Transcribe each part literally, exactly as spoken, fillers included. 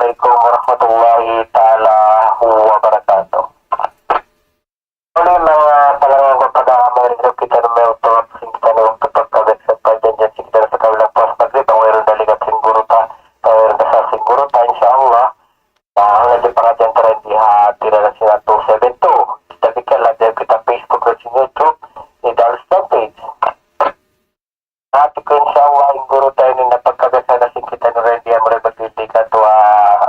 Assalamualaikum warahmatullahi taala wabarakatuh. Ini manga palangga' ku, pada amal hidup kita na may utot, sin kita na waktu pagkabit sa pagjanjian sin kita na sa kabilang puas magrib, bang wayruun da ligat sin guru ta, bang wayruun da sa sin guru ta, insya Allah. Na, ang naging pangadyan ta rin di ha, tira na sila two seven two. Kita bikin live kita Facebook at sin YouTube, ni Dal Stampede. Hati ku, insya Allah, in guru ta ini na pagkabit sa na sin kita ni Randy Amore Batiti, katu', ah,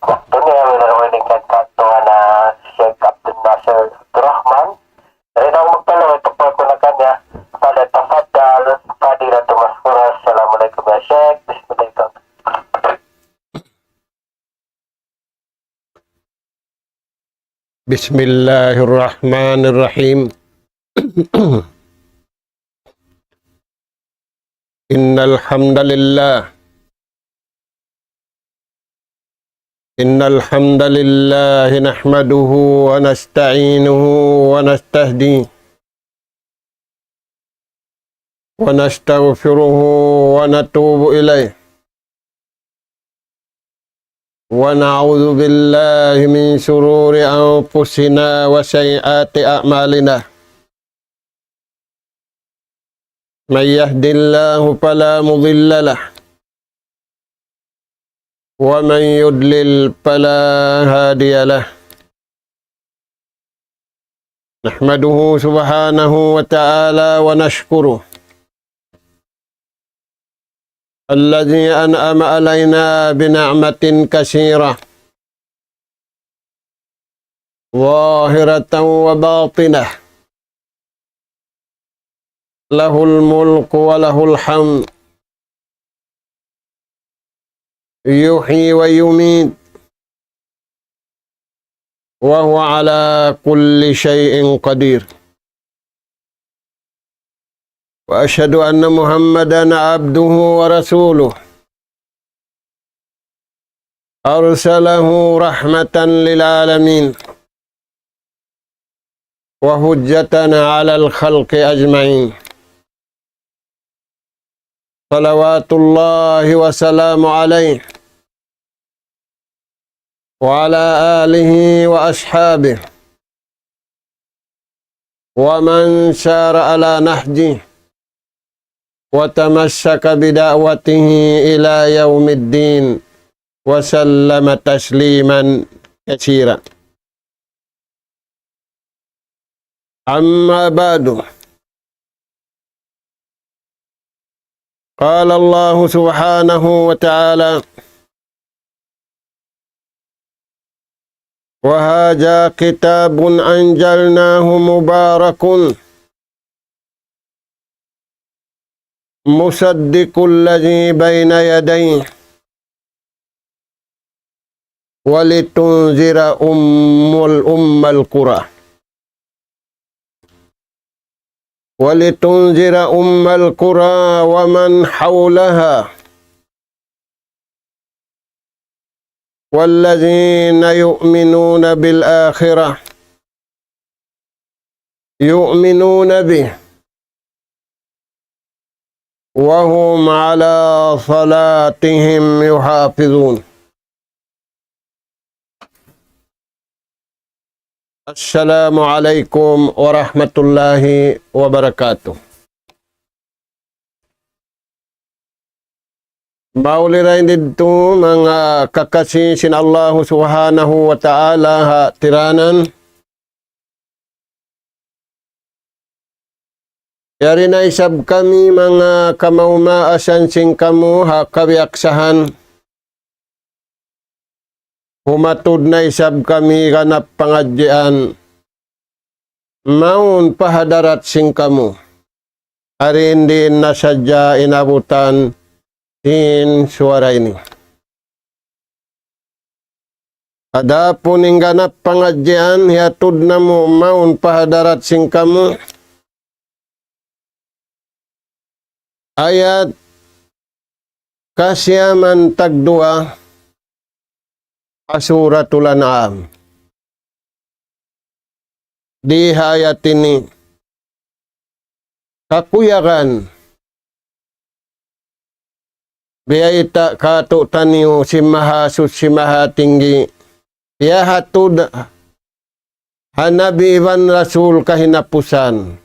waktu niya, wala na wala in katu', ah, na Sheikh Abdul Nasir Abdul Rahman. Dari na magpalaw, ito po ako na kanya. Falyatafaddal fadilatan mashkura. Assalamualaikum ya Sheikh. Bismillah. بسم الله الرحمن الرحيم. إن الحمد لله، إن الحمد لله نحمده ونستعينه ونستهديه ونستغفره ونتوب إليه، ونعوذ بالله من شرور أنفسنا وسيئات أعمالنا. من يهد الله فلا مضل له، ومن يضلل فلا هادي له. نحمده سبحانه وتعالى ونشكره الذي أنعم علينا بنعمة كثيرة ظاهرة وباطنة، له الملك وله الحمد، يحيي ويميت، وهو على كل شيء قدير. وأشهد أن محمدا عبده ورسوله، أرسله رحمة للعالمين، وحجة على الخلق أجمعين. صلوات الله وسلامه عليه وعلى آله وأصحابه ومن سار على نهجه وتمسك بدعوته إلى يوم الدين وسلم تسليما كثيرا. أما بعد، قال الله سبحانه وتعالى: وهذا كتاب أنزلناه مبارك مصدق الذي بين يديه ولتنذر أم الأم القرى ولتنذر أم القرى ومن حولها والذين يؤمنون بالآخرة يؤمنون به وهم على صلاتهم يحافظون. السلام عليكم ورحمة الله وبركاته. Mauli dayn didtu manga kakasi sin Allahu Subhanahu wa Ta'ala ha tiranan. Yari na isab kami manga kamaumaasan sin kamu ha kabiyaksahan. Humatud na isab kami ganap pangadjian mawn pa hadarat sin kamu. Ari in di' na sadja inabutan sin suwara ini. Adapun in ganap pangadjian hiyatud namu' mawn pa hadarat sin kamu, ayat kasiyaman tagduwa ha Suratul An'am. Di ha ayat ini, kakuyagan Biyayta' kātu'niyu sin Mahasuchi Mahatinggi, piyahatud ha Nabi iban Rasul kahinapusan,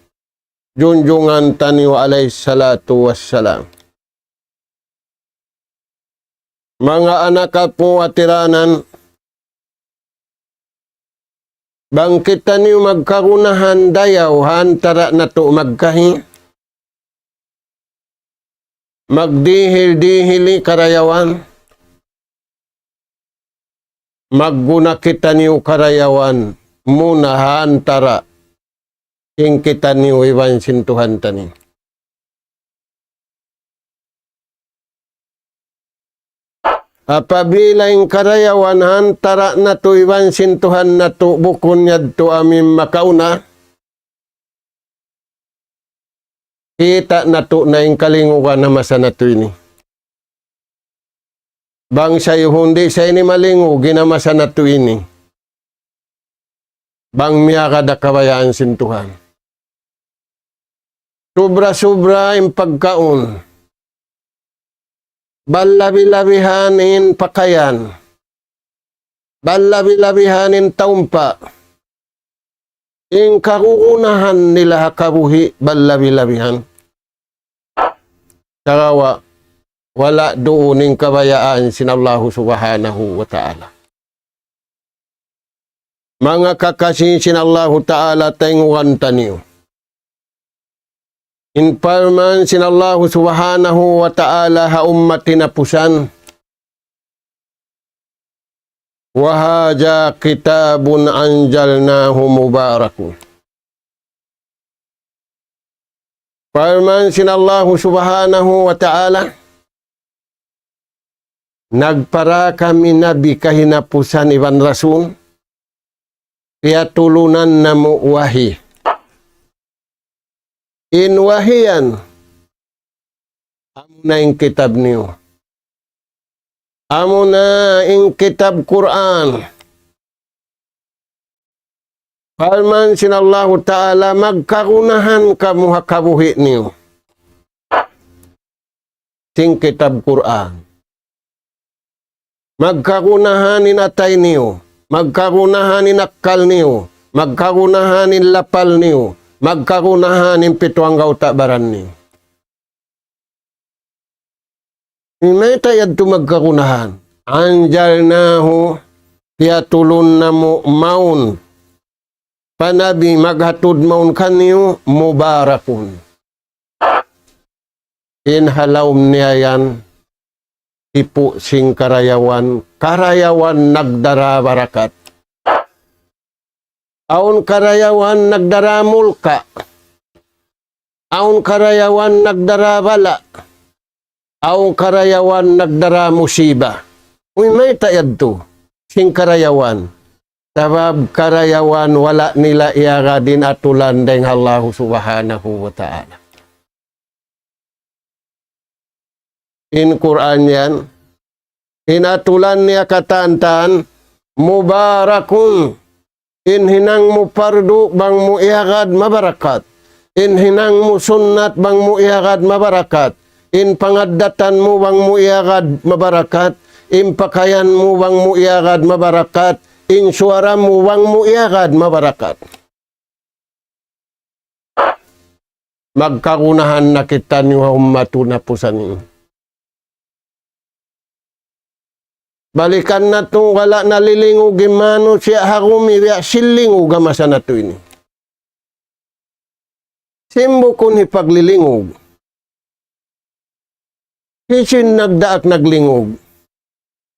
junjungan taniyu alayhi salatu wassalam. Manga anak apu' ha tiranan, bang kitaniyu magkagunahan dayaw ha antara' natu' magkahi, magdihil-dihili karayawan, magguna kitaniyu karayawan muna ha antara' sin kitaniyu iban sin Tuhan taniyu. Apabila in karayawan ha antara' natu' iban sin Tuhan natu' bukun yadtu amu in makauna, kita' natu' na in kalingugan ha masa natu' ini. Bang sa' iyuhun di' sa ini malingug in ha masa natu' ini. Bang miyagad ha kabayaan sin Tuhan. Subra-subra in pagkaun. Balabi-labihan in pakayan. Balabi-labihan in taumpa'. In kagunahan nila ha kabuhi' balabi-labihan. Sagawa' wala' duun in kabayaan sin Allahu Subhanahu wa Ta'ala. Manga kakasi sin Allahu Ta'ala, tayngugan taniyu. In parman sin Allahu Subhanahu wa Ta'ala ha ummat hinapusan, وهذا كتاب أنزلناه مبارك. Parman sin Allahu Subhanahu wa Ta'ala, nagpara kami nabi kahinapusan iban rasul, piyatulunan namu' wahi. In wahi yan, amuna in kitab niyu. Amuna in kitab Qur'an. Parman sin Allahu Ta'ala, magkagunahan kamu ha kabuhi' niyu sin kitab Qur'an. Magkagunahan in atay niyu, magkagunahan in akkal niyu, magkagunahan in lapal niyu, magkagunahan in pitu anggawta' baran niyu. Mayta' yadtu magkagunahan? أنزلناه, piyatulun namu' mawn pa nabi, maghatud mawn kaniyu, مبارك. In ha lawm niya yan, hipu' sin karayawan, karayawan nagdara barakat. Awn karayawan nagdara mulka'. Awn karayawan nagdara bala'. Awn karayawan nagdara musiba. Uy, mayta' yadtu sin karayawan? Sabab karayawan wala' nila iyagad in atulan dayn ha Allahu Subhanahu wa Ta'ala. In Qur'an yan, in atulan niya katantan, مبارك. In hinang mu pardu bang mu iyagad mabarakat. In hinang mu sunnat bang mu iyagad mabarakat. In pangaddatan mu bang mu iyagad mabarakat. In pakayan mu bang mu iyagad mabarakat. In suwara mu bang mu iyagad mabarakat. Magkagunahan na kitaniyu ha ummat hinapusan ini. Balikan natu', wala' nalilingug in manusiya' ha gumi biya' sin lingug ha masa natu' ini. Sin bukun hipaglilingug. Hisiyu in nagdaak naglingug?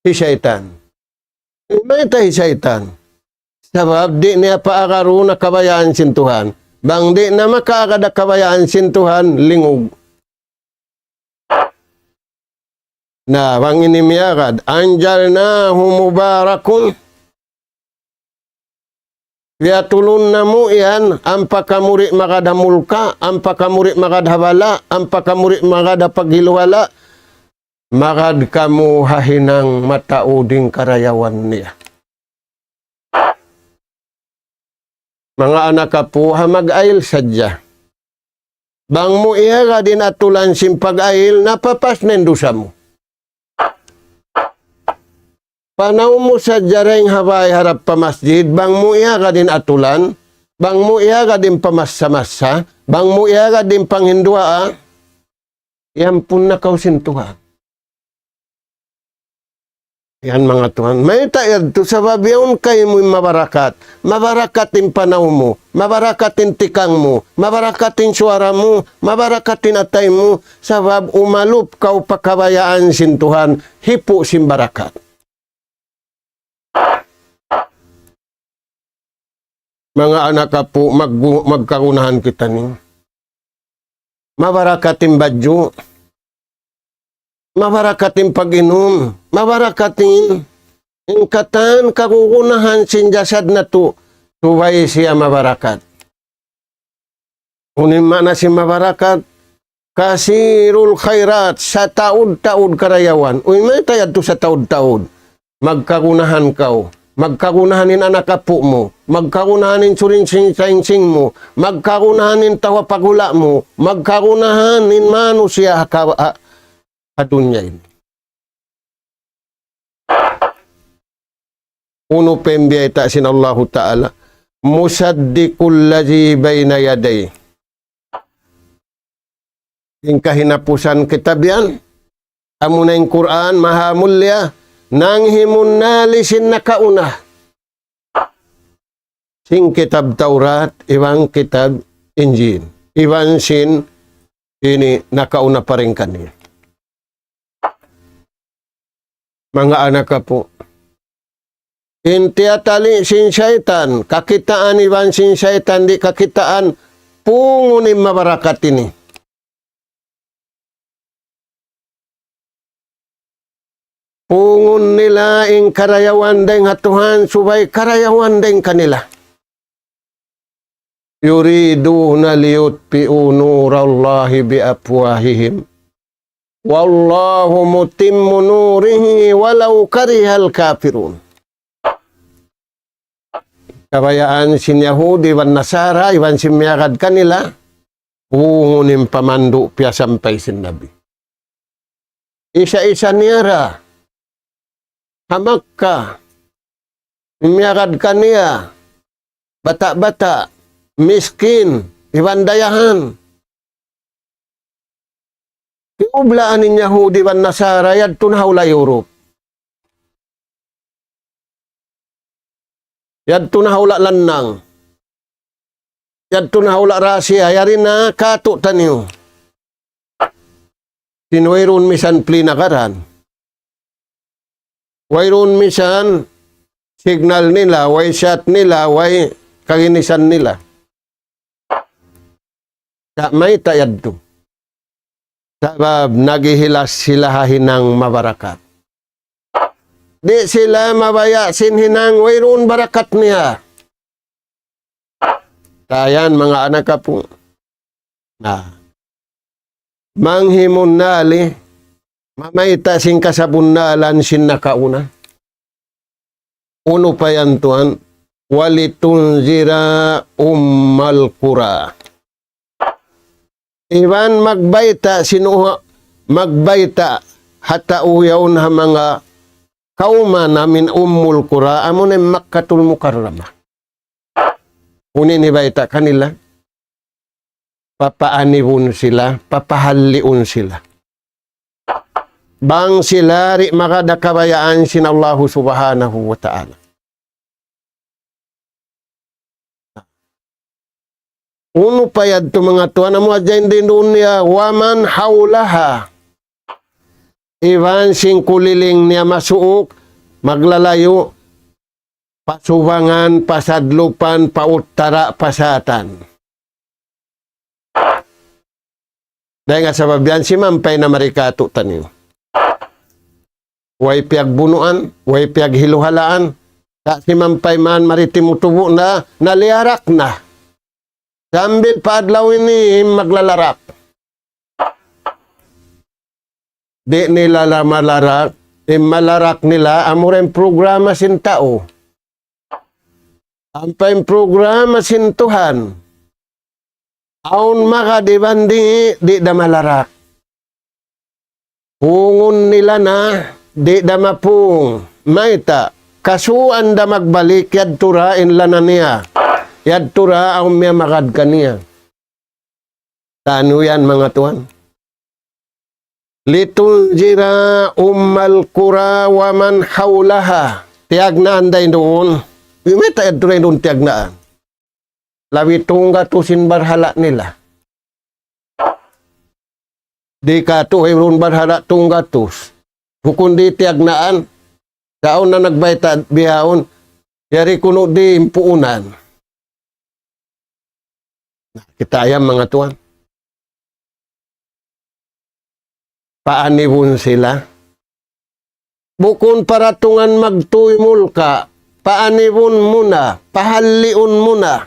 Hi saytan. Mayta' hi saytan? Sabab di' niya paagarun ha kabayaan sin Tuhan. Bang di' na makaagad ha kabayaan sin Tuhan, lingug. Na, bang ini miyagad, أنزلناه مبارك. Piyatulun namu' yan, ampa kamu di' magad ha mulka', ampa kamu di' magad ha bala', ampa kamu di' magad ha paghiluhala', magad kamu ha hinang mataud in karayawan niya. Manga anak apu', ha mag-ayil sadja. Bang mu iyagad in atulan sin pag-ayil, napapas na in dusa mu. Panaw mu sadja dayn ha bāy harap pa masjid, bang mu iyagad in atulan, bang mu iyagad in pamassa-massa, bang mu iyagad in panghinduwaa, iyampun na kaw sin Tuhan. Yan, manga tuwan. Mayta' yadtu? Sabab yaun kaymu in mabarakat. Mabarakat in panaw mu, mabarakat in tikang mu, mabarakat in suwara mu, mabarakat in atay mu. Sabab umalup kaw pa kabayaan sin Tuhan, hipu' sin barakat. Manga anak apu', maggu-, magkagunahan kitaniyu. Mabarakat in badju', mabarakat in pag-inum, mabarakat in, in katan kagunahan sin jasad natu', subay siya mabarakat. Unu in maana sin mabarakat? Kasirul khairat, sataud-taud karayawan. Uy, mayta' yadtu sataud-taud? Magkagunahan kaw. Magkagunahan in anak apu' mu. Magkagunahan in suring sing-, saingsing mu. Magkagunahan in tau ha paghula' mu. Magkagunahan in manusiya' ha ka-, ha, ha dunya ini. Unu pa in biyayta' sin Allahu Ta'ala? مصدق الذي بين يديه. In kahinapusan kitab yan, amuna in Qur'an, maha mulia, nanghimunnali sin nakauna. Sin kitab Taurat, iban kitab Injil. Iban sin ini nakauna pa dayn kaniya. Manga anak apu'. In tiyatali' sin saytan, kakitaan iban sin saytan di' kakitaan, pungun in mabarakat ini. Pungun nila in karayawan dayn ha Tuhan, subay karayawan dayn kanila. يريدون ليطفئوا نور الله بأفواههم والله متم نوره ولو كره الكافرون. Kabayaan sin Yahudi iban Nasara, iban sin miyagad kanila, pungun in pamandu' piyasampay sin Nabi. Isa-isa niya ra. Ha Makkah, miyagad kaniya, bata'-bata', miskin, iban dayahan. Kiyublaan in Yahudi iban Nasara, yadtu na ha hula' Europe. Yadtu na ha hula' lannang. Yadtu na ha hula' Russia, yari na katu'taniyu. Sin wayruun misan plina karan. Wayruun misan signal nila, way chat nila, way kaginisan nila. Sa' mayta' yadtu? Sabab naghihilas sila ha hinang mabarakat. Di' sila mabaya' sin hinang wayruun barakat niya. Tayan, manga anak apu'. Na. Manghimunnali, mamayta' sin kasabunnalan sin nakauna. Unu pa yan tuwan? ولتنذر أم القرى. Iban magbayta' sin uha-, magbayta' ha tau yaun ha manga kawman amu in Ummul Qura, amu in Makkatul Mukarramah. Unu in hibayta' kanila? Papaanibun sila, papahalliun sila. Bang sila di' magad ha kabayaan sin Allahu Subhanahu wa Ta'ala. Unu pa yadtu manga tuwan, amu hadja in dunya, ومن حولها. Iban sin kuliling niya masuuk, maglalayu', pasubangan, pasadlupan, pauttara', pasatan. Dayn ha sabab yan, simampay na mari katu'taniyu. Way piyagbunuan, way piyaghiluhalaan. Sa' simampay man mari timutubu' na, naliyarak na. Sambil pa adlaw ini, in maglalarak. Di' nila la malarak, in malarak nila, amura in programa sin tau. Ampa in programa sin Tuhan. Awn magad iban di', di' da malarak. Pungun nila na, di' da mapung. Mayta', kasuan da magbalik, yadtu ra in lana niya. Yadtu ra awn miyamagad kaniya. Tanu yan, manga tuwan. لتنذر أم القرى ومن حولها. Tiyagnaan da in duun. Mayta' yadtu ra in duun tiyagnaan. Labi tunggatus in barhala' nila. Di' katu' hirun barhala' tunggatus. Bukun di' tiyagnaan. Sa' awn na nagbayta' bihaun. Yari kunu' di' in puunan. Na, kita' yan, manga tuwan. Paanibun sila. Bukun paratungan magtuy mulka', paanibun mu na, pahalliun mu na.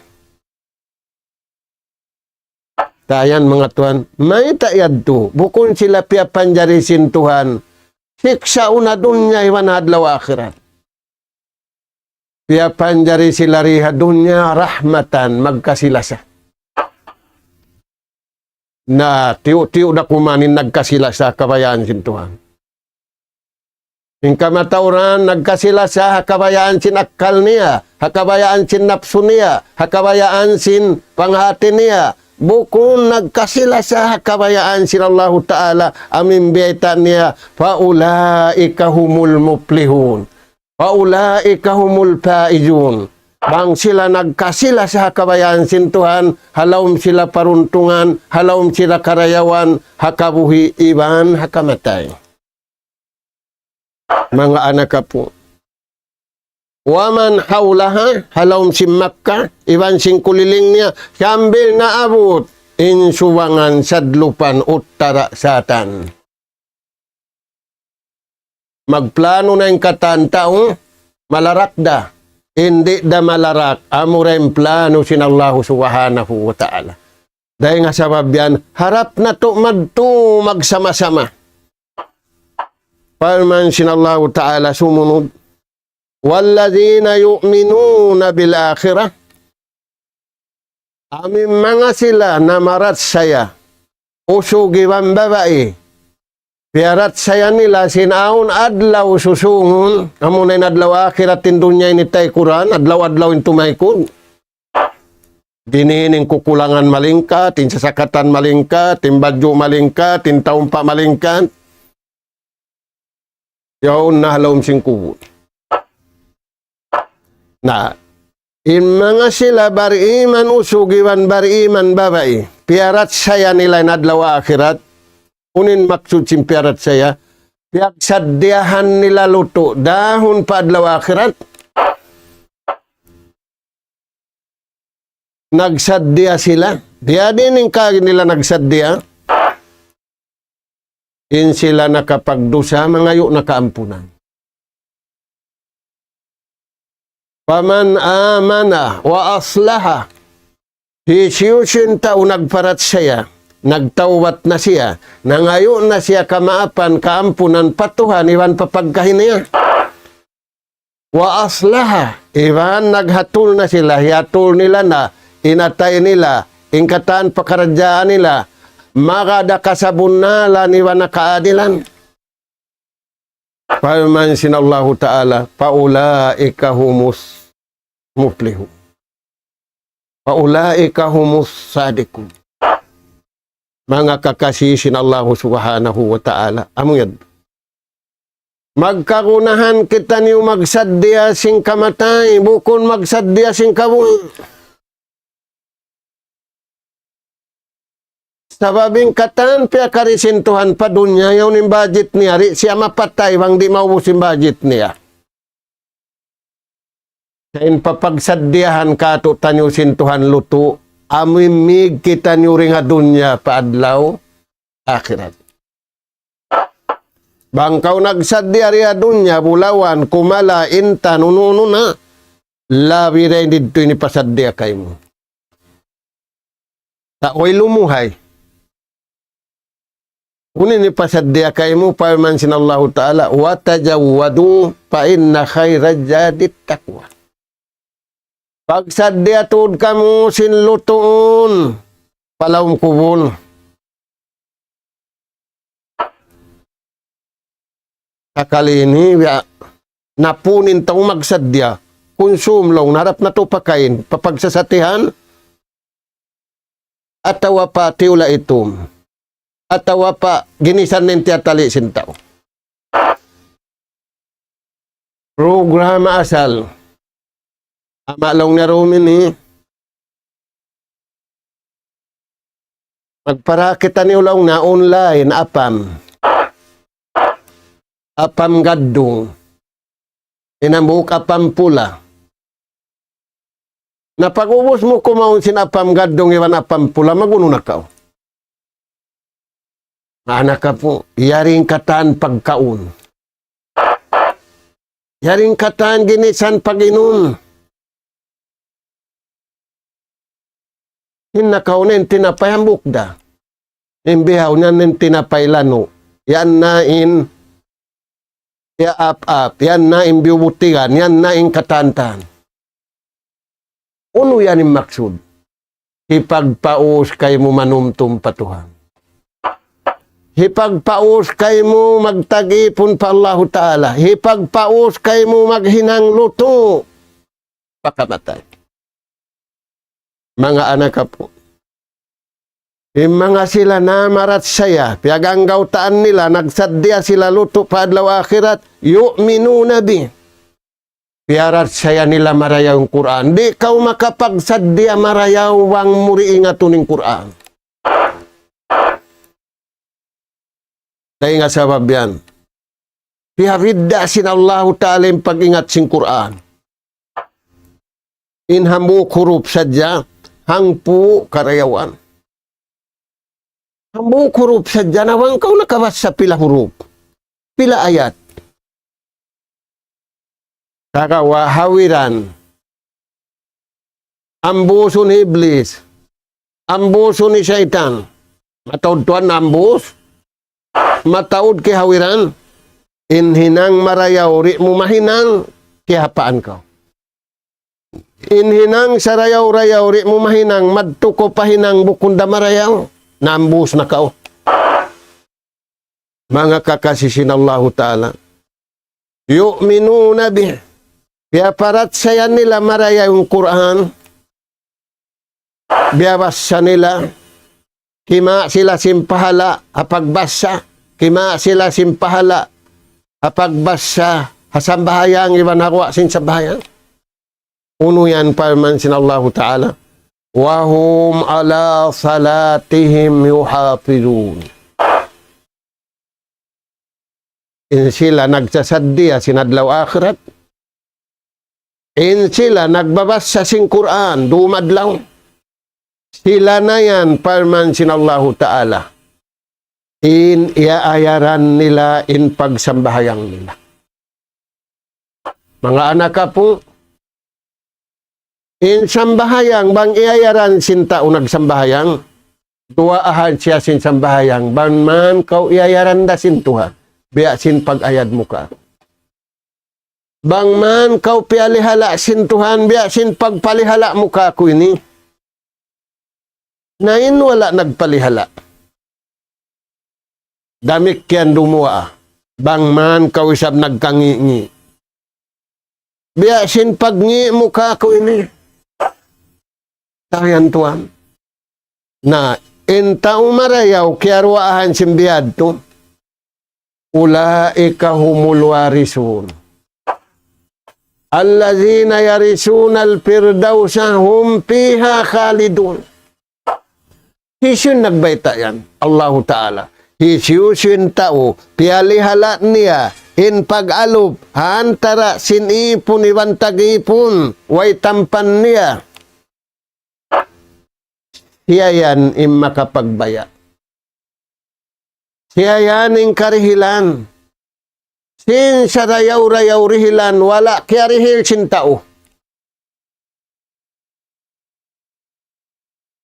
Tayan, manga tuwan, mayta' yadtu, bukun sila piyapanjari sin Tuhan, siksa' ha dunya iban adlaw akhirat. Piyapanjari sila di ha dunya rahmatan, magkasi-lasa. Na, tiyu'-tiyu' da kuman in nagkasi-lasa ha kabayaan sin Tuhan. In kamatauran, nagkasi-lasa ha kabayaan sin akkal niya, ha kabayaan sin napsu niya, ha kabayaan sin panghati niya. Bukun nagkasi-lasa ha kabayaan sin Allahu Ta'ala, amu in biyayta' niya, فأولئك هم المفلحون. فأولئك هم الفائزون. Bang sila nagkasi-lasa ha kabayaan sin Tuhan, ha lawm sila paruntungan, ha lawm sila karayawan, ha kabuhi' iban ha kamatay. Manga anak apu'. ومن حولها, ha lawm sin Makkah, iban sin kuliling niya, sambil naabut, in subangan sadlupan uttara satan. Magplano na in katan tau, malarak da. Di' da malarak, amura in plano sin Allahu Subhanahu wa Ta'ala. Dayn ha sabab yan, harap natu' madtu magsama-sama. Parman sin Allahu Ta'ala sumunud, والذين يؤمنون بالآخرة. Amu in manga sila namarachaya, usug iban babai, piyarachaya nila sin awn adlaw susūngun, amuna in adlaw akhirat, in dunya ini taykuran, adlaw-adlaw in tumaykud. Dini in kukulangan malingkat, in sasakatan malingkat, in badju' malingkat, in taumpa' malingkat. Yaun na ha lawm sin kubul. Na, in manga sila bariman usug iban bariman babai, piyarachaya nila in adlaw akhirat. Unu in maksud sin piyarachaya? Piyagsaddiyahan nila lutu' dahun pa adlaw akhirat. Nagsaddiya sila. Biyadiin in kaagi nila nagsaddiya? In sila nakapagdusa, mangayu' na kaampunan. فمن آمن وأصلح. Hisiyu-siyu in tau nagparachaya, nagtawbat na siya, nangayu' na siya kamaapan, kaampunan pa Tuhan, iban pa pagkahi niya. وأصلح, iban naghatul na sila, hiyatul nila na, in atay nila, in katan pakaradjaan nila, magad ha kasabunnalan iban ha kaadilan. Parman sin Allahu Ta'ala, فأولئك هم المفلحون. فأولئك هم الصادقون. Manga kakasi sin Allahu Subhanahu wa Ta'ala. Amu yan. Magkagunahan kitaniyu magsaddiya sin kamatay, bukun magsaddiya sin kabuhi'. Sabab in katan piyakari sin Tuhan pa dunya, yaun in budget niya, di' siya mapatay bang di' maubus in budget niya. Sa' in papagsaddiyahan kātu'niyu sin Tuhan lutu', amu in mīg kitaniyu dayn ha dunya pa adlaw akhirat. Bang kaw nagsaddiya di ha dunya, bulawan, kumala, intan, unu-unu na, labi dayn didtu in hipasaddiya kaymu. Sa' way lumuhay. Unu in hipasaddiya kaymu, parman sin Allahu Ta'ala, وتزودوا فإن خير الزاد التقوى. Pagsaddiya tuud kamu sin lutuun pa lawm kubul. Sakali ini, biya' Napun in tau magsaddiya, kunsum laung, harap natu' pakain, papagsasatihan, atawa pa tiyula' itum, atawa pa ginisan in tiyatali' sin tau. Programa asal. Ama' laung niya duun ini, magpara kita ini laung na online, apam. Apam gaddung. In hambuuk apam pula. Na pag-ubus mu kumaun sin apam gaddung iban apam pula, mag-unu na kaw? Anak apu', yari in katan pagkaun. Yari in katan ginisan pag-inum. In nakauna in tinapay hambuuk da. In bihaun yan in tinapay lanu'. Yan na in ya ap-ap. Yan na in biyubutigan. Yan na in katantan. Unu yan in maksud? Hipagpaus kaymu manumtum pa Tuhan. Hipagpaus kaymu magtag-ipun pa Allahu Ta'ala. Hipagpaus kaymu maghinang lutu' pakamatay. Manga anak apu'. In manga sila namarachaya, piyaganggautaan nila, nagsaddiya sila lutu' pa adlaw akhirat, يؤمنون به. Piyarachaya nila marayaw in Qur'an. Di' kaw makapagsaddiya marayaw bang mu di' ingatun in Qur'an. Dayn ha sabab yan, piyabidda' sin Allahu Ta'ala in pag-ingat sin Qur'an. In hambuuk hurup sadja, hangpu' karayawan. Hambuuk hurup sadja, na bang kaw nakabassa pila hurup, pila ayat. Sagawa' hawiran. Ambusun hi Iblis. Ambusun hi Saytan. Mataud tuwan ambus. Mataud kihawiran. In hinang marayaw di' mu mahinang, kiyahapaan kaw. In hinang sarayaw-rayaw di' mu mahinang, madtu kaw pa hinang bukun da marayaw. Na ambus na kaw. Manga kakasi sin Allahu Ta'ala. يؤمنون به. Piyaparachaya nila marayaw in Qur'an. Biyabassa nila. Kima' sila sin pahala' ha pagbassa. Kima' sila sin pahala' ha pagbassa ha sambahayang iban ha guwa' sin sambahayang. Unu yan parman sin Allahu Ta'ala? وهم على صلاتهم يحافظون. In sila nagsasaddiya sin adlaw akhirat. In sila nagbabassa sin Qur'an, dum adlaw. Sila na yan, parman sin Allahu Ta'ala. In iyaayaran nila, in pagsambahayang nila. Manga anak apu', in sambahayang, bang iyayaran sin tau nagsambahayang, duwaahan siya sin sambahayang, bang man kaw iyayaran da sin Tuhan, biya' sin pag-ayad mu kāku'. Bang man kaw piyalihala' sin Tuhan, biya' sin pagpalihala' mu kāku' ini. Na in wala' nagpalihala'. Damikkiyan dumuwaa. Bang man kaw isab nagkangi'-ngi'. Biya' sin pagngi' mu kāku' ini. Tayan tuwan. Na, in tau marayaw, kiyaruwaahan sin biyadtu. أولئك هم الوارثون الذين يرثون الفردوس هم فيها خالدون. Hisiyu in nagbayta' yan? Allahu Ta'ala. Hisiyu-siyu in tau, piyalihala' niya in pag-alup ha antara' sin ipun iban tag-ipun, way tampan niya. Siya yan in makapagbaya'. Siya yan in karihilan. Sin sarayaw-rayaw rihilan, wala' kiyarihil sin tau.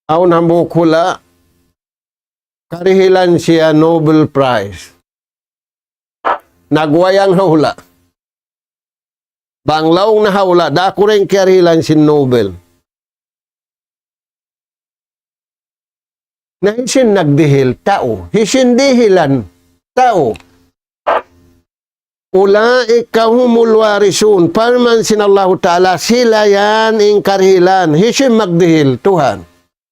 Awn hambuuk hula', karihilan siya Nobel Prize. Nagwayang ha hula'. Bang laung na ha hula', daaku da in kiyarihilan sin Nobel. Na hisiyu in nagdihil? Tau. Hisiyu in dihilan? Tau. أولئك هم الوارثون. Parman sin Allahu Ta'ala, sila yan in karihilan. Hisiyu in magdihil? Tuhan.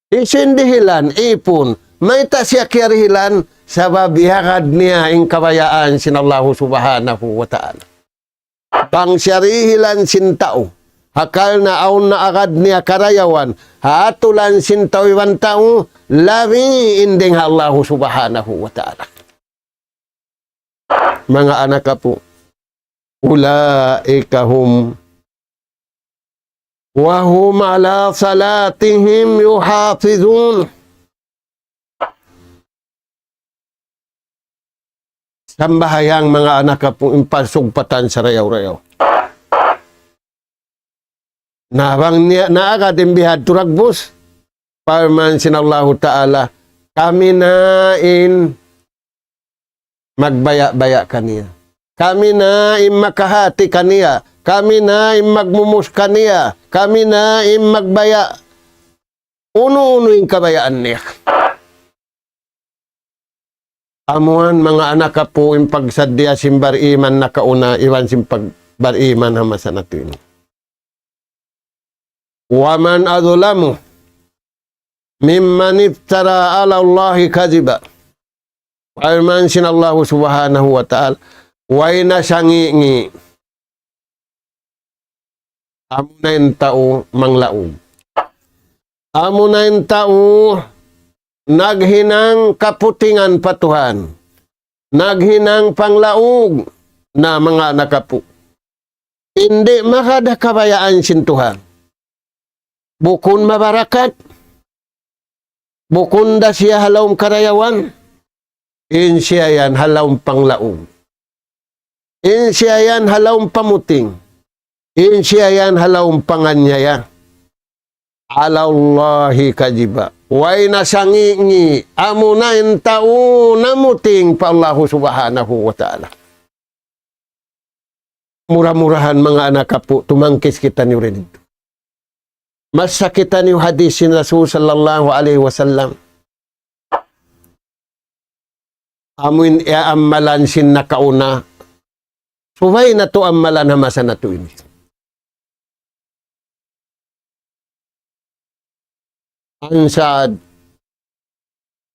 Hisiyu in dihilan? Ipun. Mayta' siya kiyarihilan? Sabab iyagad niya in kabayaan sin Allahu Subhanahu wa Ta'ala. Bang siya rihilan sin tau, hangkan na awn na agad niya karayawan, ha atulan sin tau iban tau, labi in dayng ha Allahu Subhanahu wa Ta'ala. Manga anak apu', أولئك هم وهم على صلاتهم يحافظون. Sambahayang, manga anak apu', in pasugpatan sarayaw-rayaw. Na bang niya, naagad in bihadtu dagbus, parman sin Allahu Ta'ala, kami na in magbaya'-baya' kaniya. Kami na in makahati kaniya. Kami na in magmumus kaniya. Kami na in magbaya' unu-unu in kabayaan niya. Amuan, manga anak apu', in pagsaddiya sin bariman nakauna iban sin pag-, bariman ha masa natu' ini. ومن أظلم ممن افترى على الله كذبا. Parman sin Allahu Subhanahu wa Ta'ala, way na sangi'-ngi'. Amuna in tau manglaug. Amuna in tau naghinang kaputingan pa Tuhan. Naghinang panglaug na, manga anak apu'. Di' magad ha kabayaan sin Tuhan. Bukun mabarakat. Bukun da siya ha lawm karayawan. In siya yan ha lawm panglaug. In siya yan ha lawm pamuting. In siya yan ha lawm panganyaya. على الله كذبا. Way na sangi'-ngi', amuna in tau namuting pa Allahu Subhanahu wa Ta'ala. Mura-murahan, manga anak apu', tumangkis kitaniyu dayn didtu. Masa kitaniyu hadis sin Rasul sallallahu alayhi wasallam. Amuin iyaammalan sin nakauna. Subay natu' ammalan ha masa natu' ini. عن سعد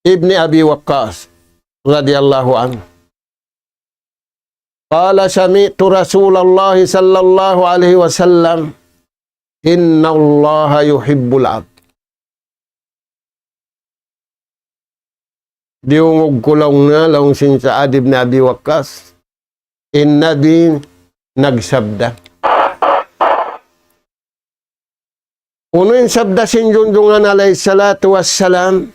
بن أبي وقاص رضي الله عنه قال: سمعت رسول الله صلى الله عليه وسلم: إن الله يحب العبد. Diyungug ku laung niya, laung sin Sa'ad ibn Abi Waqqas, in Nabi nagsabda. Unu in sabda sin Junjungan alayhi salatu wassalam?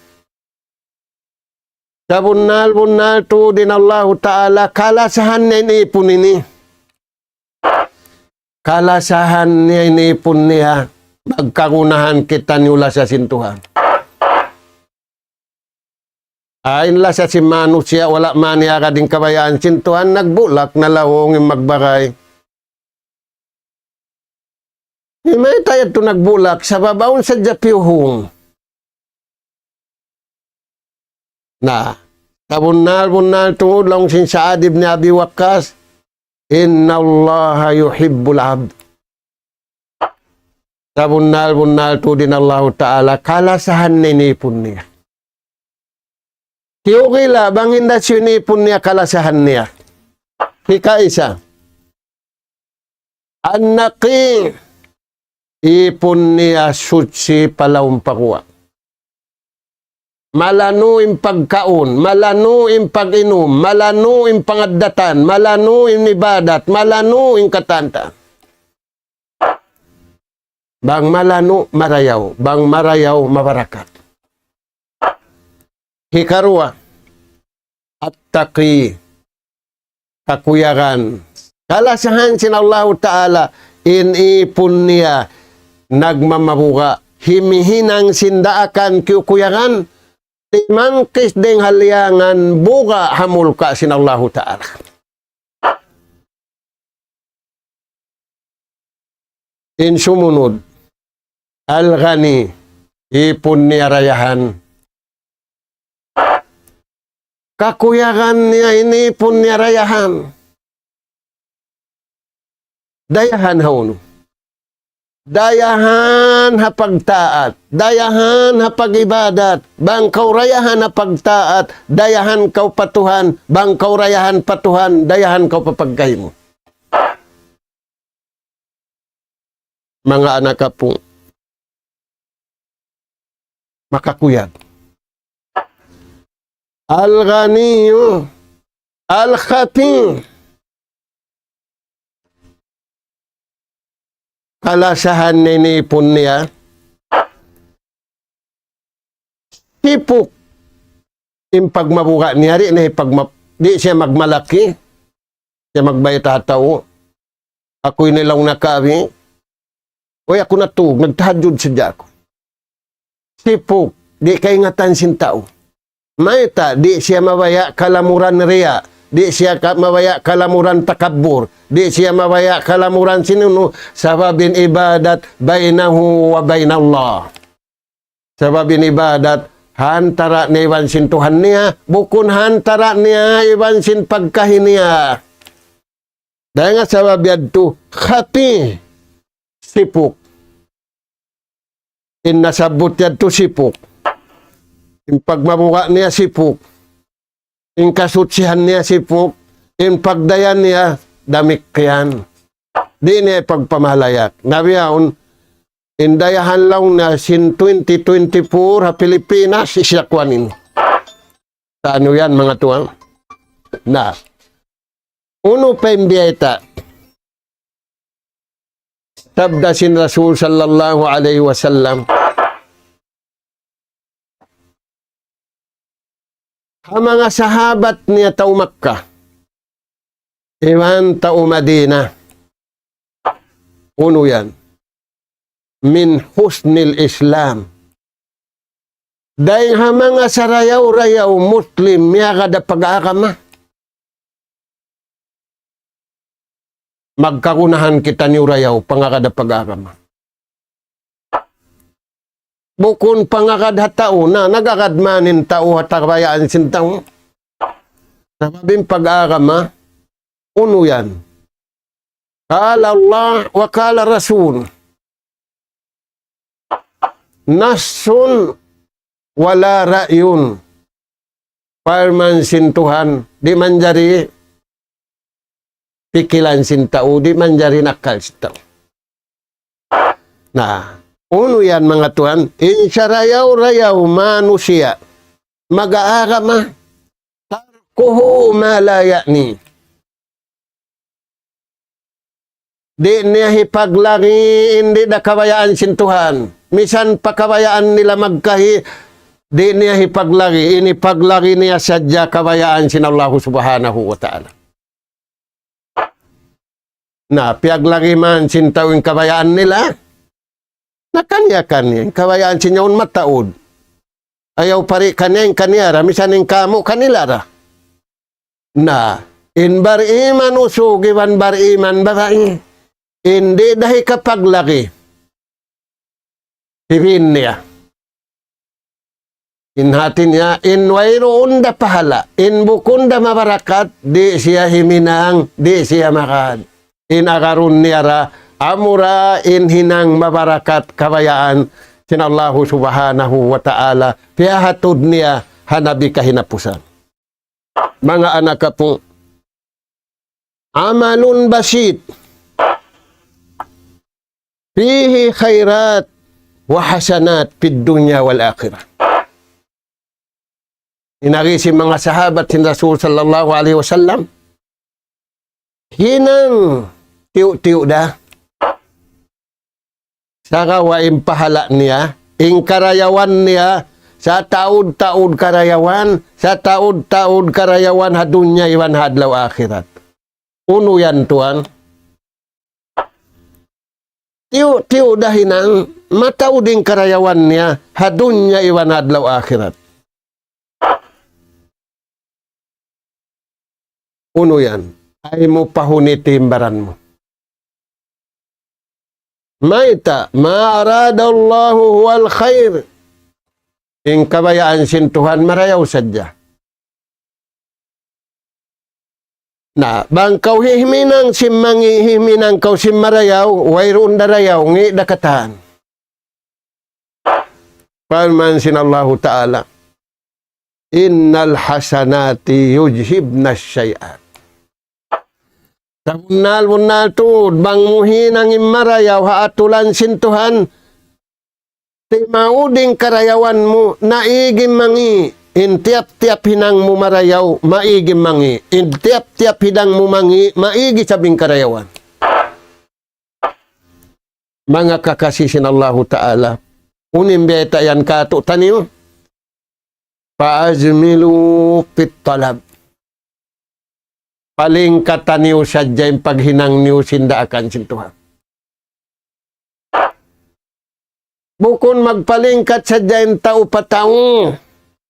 Sabunnal-bunnal tuud in Allahu Ta'ala kalasahan niya in ipun ini. Kalasahan niya in ipun niya. Magkagunahan kitaniyu lasa sin Tuhan. Ain lasa sin manusiya' wala' man iyagad in kabayaan sin Tuhan, nagbulak na laung in magbagay. Di' mayta' yadtu nagbulak, sabab awn sadja piyuhung. Na, sabunnal-bunnal tuud laung sin Sa'ad ibn Abi Waqqas, إن الله يحب العبد. Sabunnal-bunnal tuud in Allahu Ta'ala kalasahan niya in ipun niya. Tiyukila bang hinda siyu in ipun niya kalasahan niya. Hikaisa, النقي, ipun niya suchi pa lawm pa guwa'. Malanu' in pagkaun, malanu' in pag-inum, malanu' in pangaddatan, malanu' in ibadat, malanu' in katantan. Bang malanu', marayaw. Bang marayaw, mabarakat. Hikaruwa, التقي, kakuyagan. Kalasahan sin Allahu Ta'ala, in ipun niya nagmamabuga', himihinang sin daakan kiyukuyagan, timangkis dayng ha liyangan buga' ha mulka' sin Allahu Ta'ala. In sumunud, الغني, ipun niya dayahan. Kakuyagan niya in ipun niya dayahan. Dayahan ha unu? Dayahan ha pagtaat. Dayahan ha pag-ibadat. Bang kaw dayahan ha pagtaat, dayahan kaw pa Tuhan. Bang kaw dayahan pa Tuhan, dayahan kaw pa pagkahi mu. Manga anak apu', makakuyag. Al-Ghaniyu, Al-Khafi. Kalasahan niya in ipun niya. Sipuk in pagmabuga' niya, di' niya pagma-, di' siya magmalaki, siya magbayta' ha tau. Aku ini laung nakawi. Uy, aku natug, nagtahajjud sadja aku. Sipuk, di' kaingatan sin tau. Mayta', di' siya mabaya' kalamuran riya, di' siya ka-, mabaya' kalamuran takabbur, di' siya mabaya' kalamuran sin unu, sabab in ibadat bainahu wa bainallah. Sabab in ibadat ha antara' niya iban sin Tuhan niya, bukun ha antara' niya iban sin pagkahi niya. Dayn ha sabab yadtu, khafi, sipuk. In nasabbut yadtu sipuk. In pagmabuga' niya sipuk. In kasutsihan niya sipuk. In pagdayahan niya damikkiyan. Di' niya pagpamahalayak. Na bihaun, in dayahan laung niya sin twenty twenty-four ha Pilipinas, isya kuwan ini. Sa' unu yan, manga tuwan? Na, unu pa in biyayta'? Sabda sin Rasul sallallahu alayhi wasallam, ha manga sahabat niya tau Makkah, iban tau Madinah. Unu yan? Min husnil Islam. Dayn ha manga sarayaw-rayaw Muslim miyagad ha pag-agama. Magkagunahan kitaniyu rayaw pangagad ha pag-agama. Bukun pangagad ha tau, na nagagad man in tau ha kabayaan sin tau. Sabab in pag-agama, unu yan? قال الله وقال الرسول. نص ولا رأي. Parman sin Tuhan, di' manjari pikilan sin tau, di' manjari nakal sin tau. Na, unu yan, manga tuwan, in sarayaw-rayaw manusiya', mag-aagama, تركه ما لا يعنيه. Di' niya hipaglagi in di' da kabayaan sin Tuhan. Misan pa kabayaan nila magkahi, di' niya hipaglagi. In hipaglagi niya sadja kabayaan sin Allahu Subhanahu wa Ta'ala. Na, piyaglagi man sin tau in kabayaan nila. Na kaniya-kaniya, in kabayaan sin yaun mataud. Ayaw pari kaniya, in kaniya ra, misan in kamu kanila ra. Na, in bariman usug iban bariman babai. In di' da hikapaglagi. Hibin niya. In hati niya, in wayruun da pahala', in bukun da mabarakat, di' siya himinang, di' siya magad. In agarun niya ra, amura in hinang mabarakat kabayaan sin Allahu Subhanahu wa Ta'ala, piyahatud niya ha nabi kahinapusan. Manga anak apu', عمل بسيط فيه خيرات وحسنات في الدنيا والآخرة. In agi sin manga sahabat sin Rasul sallallahu alayhi wasallam, hinang tiyu'-tiyu' da. Sagawa' in pahala' niya, in karayawan niya, sataud-taud karayawan, sataud-taud karayawan ha dunya iban ha adlaw akhirat. Unu yan, tuwan? Tiyu'-tiyu' da hinang, mataud in karayawan niya, ha dunya iban ha adlaw akhirat. Unu yan? Ay mu pahuniti in baran mu. Mayta', ما أراد الله هو الخير. In kabayaan sin Tuhan marayaw sadja. Na, bang kaw himinang sin mangi', himinang kaw sin marayaw, wayruun da rayaw, ngi' da katan. Parman sin Allahu Ta'ala, إن الحسنات يذهبن السيئات. Sabunnal-bunnal tuud, bang mu hinang in marayaw ha atulan sin Tuhan, timaud in karayawan mu, naig in mangi'. In tiyap-tiyap hinang mu marayaw, maig in mangi'. In tiyap-tiyap hinang mu mangi', maig isab in karayawan. Manga kakasi sin Allahu Ta'ala. Unu in bayta' yan kātu'niyu? فأجملوا في الطلب. Palingkata niyu sadja in paghinang niyu sin daakan sin Tuhan. Bukun magpalingkat sadja in tau pa tau.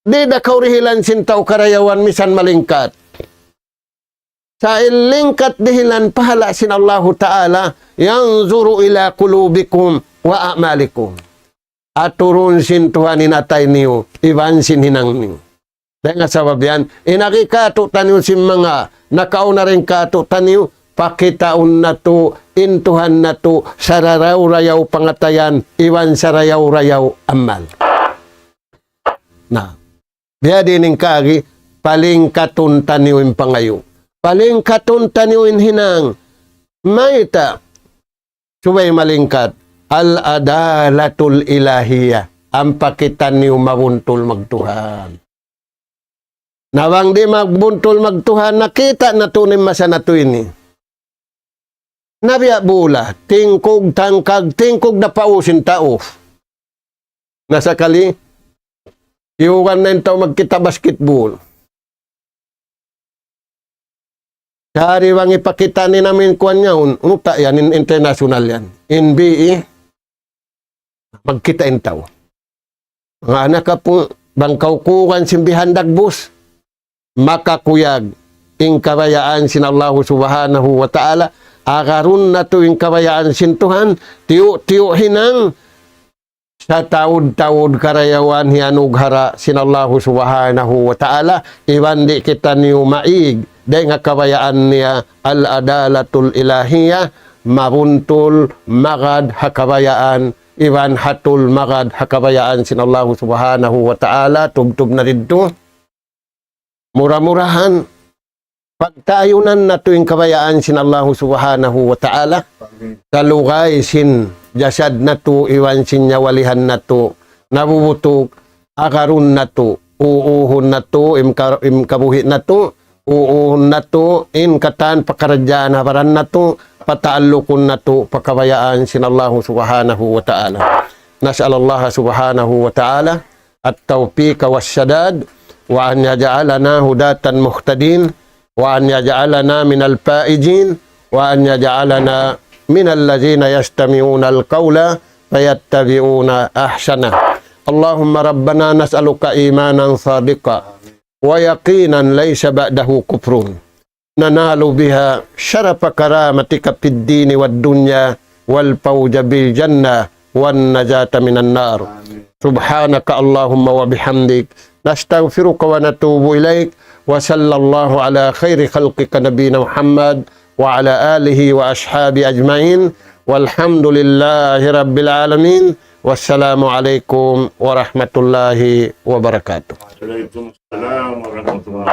Di' da kaw dihilan sin tau karayawan misan malingkat. Sa' in lingkat dihilan pahala' sin Allahu Ta'ala, ينظر إلى قلوبكم وأعمالكم. Aturun sin Tuhan in atay niyu, iban sin hinang niyu. Dayn ha sabab yan, in agi kātu'niyu sin manga nakauna dayn kātu'niyu, pakitaun natu', in Tuhan natu', sarayaw-rayaw pangatayan, iban sarayaw-rayaw amal. Na, biya' diin in kaagi, palingkatun taniyu in pangayu'. Palingkatun taniyu in hinang. Mayta'? Subay malingkat. العدالة الإلهية. Ampa kitaniyu mabuntul magtuhan. Na bang di' magbuntul magtuhan, nakita' natu' in masa natu' ini. Na biya' bula, tingkug tangkag, tingkug da pa usin tau. Na sakali, iyugan na in tau magkita' basketball. Dari bang ipakita' ni namin kuwan niya, un-, unuta yan, in-, international yan. N B A, magkita' in tau. Nga anak kapu, bang kaw kuwan sin bihan dagbus, makakuyag in kabayaan sin Allahu Subhanahu wa Ta'ala, agarun natu' in kabayaan sin Tuhan, tiyu'-tiyu' hinang, sataud-taud karayawan hiyanughara' sin Allahu Subhanahu wa Ta'ala, iban di' kitaniyu maig, dayn ha kabayaan niya العدالة الإلهية, mabuntul magad ha kabayaan, iban hatul magad ha kabayaan sin Allahu Subhanahu wa Ta'ala, tubtub na didtu. Mura-murahan, pagtayunan natu' in kabayaan sin Allahu Subhanahu wa Ta'ala, kalugay sin jasad natu', iban sin nyawalihan natu', nabubutug, agarun natu', uuhun natu', in ka-, in kabuhi' natu', uuhun natu', in katan pakaradjaan ha baran natu', pataallukun natu', pa kabayaan sin Allahu Subhanahu wa Ta'ala. نسأل الله سبحانه وتعالى التوفيق والسداد، وأن يجعلنا هداة مهتدين، وأن يجعلنا من الفائزين، وأن يجعلنا من الذين يستمعون القول فيتبعون أحسنه. اللهم ربنا نسألك إيمانا صادقا ويقينا ليس بعده كفر، ننال بها شرف كرامتك في الدين والدنيا والفوز بالجنة والنجاة من النار. سبحانك اللهم وبحمدك، نستغفرك ونتوب إليك، وصلى الله على خير خلقك نبينا محمد وعلى آله وأصحابه أجمعين، والحمد لله رب العالمين، والسلام عليكم ورحمة الله وبركاته. وعليكم السلام ورحمة الله.